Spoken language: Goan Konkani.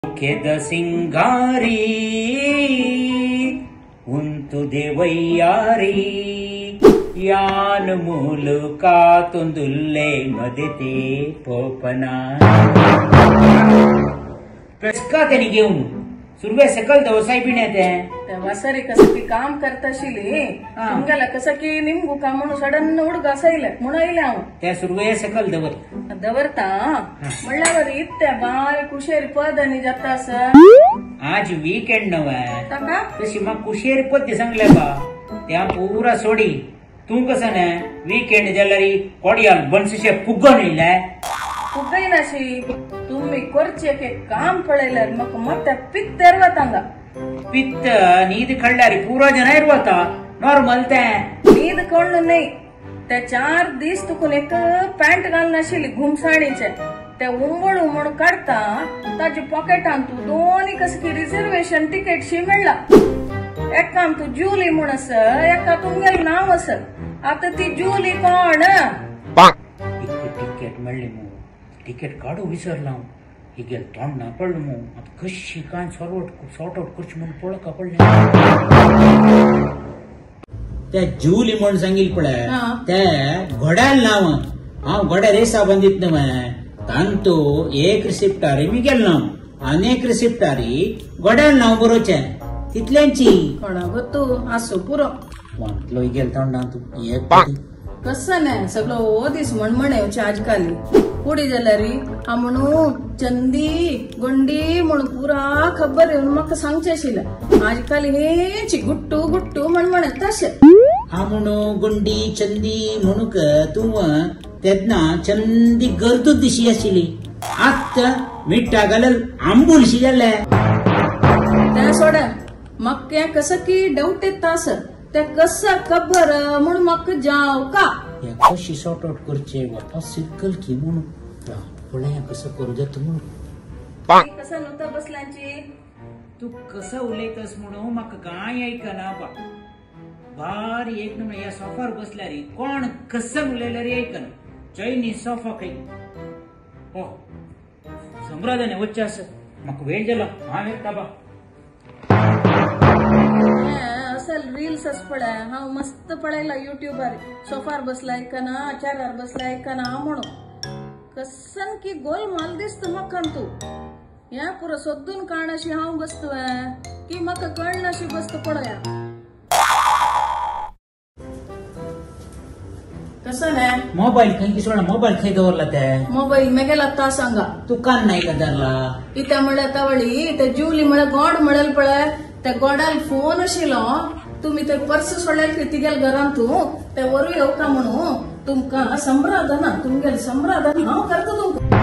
ಕೆದ ಸಿಂಗಾರಿ ಉಂತು ದೇವಯ್ಯಾರಿ ಯಾನು ಮೂಲು ಕಾತೊಂದುಲ್ಲೆ ಮದತೆ ಪೋಪನ पेस्का घेऊन सुरवे सकल दवसाय बी येते वसारी कसं की काम करताशिली तुमगेला कसं की निमगु काम म्हणून सडन हुडग असायले म्हणून आयले हांव त्या सुरवे सकल दवर दवरता म्हणल्यावर इत्ते बारी कुशेरी पद आणि जाता असं आज वीकेंड नव्हे ताका तशी मग कुशेरी पद सांगले बा त्या पुरा सोडी तू कसं ना वीकेंड जाल्यार कोडियाल बनशीशे फुगन येयले फुगयनाशी तुम्ही करचे के काम पळयल्यार मग मत पित्त एरवतांगा पित्त नीद कळल्यार पुरा जन एरवता नॉर्मल ते नीद कळ्ळ नाही ते 4 दीस तुकून एक पॅन्ट घालनाशिल्ली घुमसाणीचे ते उंबळ उंबळ काडता ताजे पॉकेटान तू दोन्ही कसं की रिझर्वेशन तिकीट शी मेळ्ळा एकान तू जुली म्हूण आस एका तुमगेलें नांव आस आतां ती जुली कोण तिकेट मेळ्ळी मू तिकेट काडू विसरला हिगेल तोंड ना पडलो मू आता कशी काय सॉर्ट आउट करची म्हणून पळका पडले त्या जुली म्हण सांगिल पळय ते घोड्याल नाव हांव घोड्या रेसा बंदीत नव्हे तांतू एक रिसिप्टारी मी गेल नाव आनी एक रिसिप्टारी घोड्याल नाव बरोवचें तितल्यांची कोणा गो तू आसो पुरो म्हटलो हिगेल तोंडान तूं एक कसं नाही सगळं ओ दीस म्हणमण येवचे आजकाल पुढे जाल्यार हा म्हणून चंदी गोंडी म्हणून पुरा खबर येवन म्हाका सांगचें आशिल्लें आजकाल हेची गुट्टू गुट्टू म्हणमण तशें हा म्हणू गोंडी चंदी म्हणूक तूं तेन्ना चंदी गर्दूच दिशी आशिल्ली आतां मिठा घालून आंबूलशी जालें तें सोडा म्हाका कसं की डावट येता आसत ते कसं खबर म्हणून म्हाका जाव का कशी सॉर्ट आउट करचे वापस सिरकल की म्हणून पळया कसं करू जाता म्हणून कसं नुता बसल्यांची तू कसं उलयतस म्हणून म्हाका काय आयकना बा भारी एक नंबर ह्या सोफार बसल्यार कोण कसं उलयल्यार आयकना चायनीज सोफा खंय हो सम्राजाने वच्चें आसा म्हाका वेळ जालो हांव येता बा असल रील्स अस पळय हांव मस्त पळयला युट्यूबार सोफार बसला ऐकना चेरार बसला ऐकना म्हणून कसन की गोल माल दिसता म्हाका तूं ह्या पुरो सोदून काडनाशी हांव बसतोय की म्हाका कळनाशी बसता पळया कसं नाही मोबाईल खंय किसोडा मोबाईल खंय दवरला ते मोबाईल मेगेला ता सांगा तू कान नाही का धरला इत्या म्हळ्यार तवळी ते जुली म्हळ्यार गोड म्हणेल पळय त्या गोडाल फोन आशिल्लो तुम्ही ते पर्स सोडल्यार तिगेल घरान तूं ते वरू येवका म्हणून तुमकां सम्रादना तुमगेल सम्रादना हांव करता तुमकां.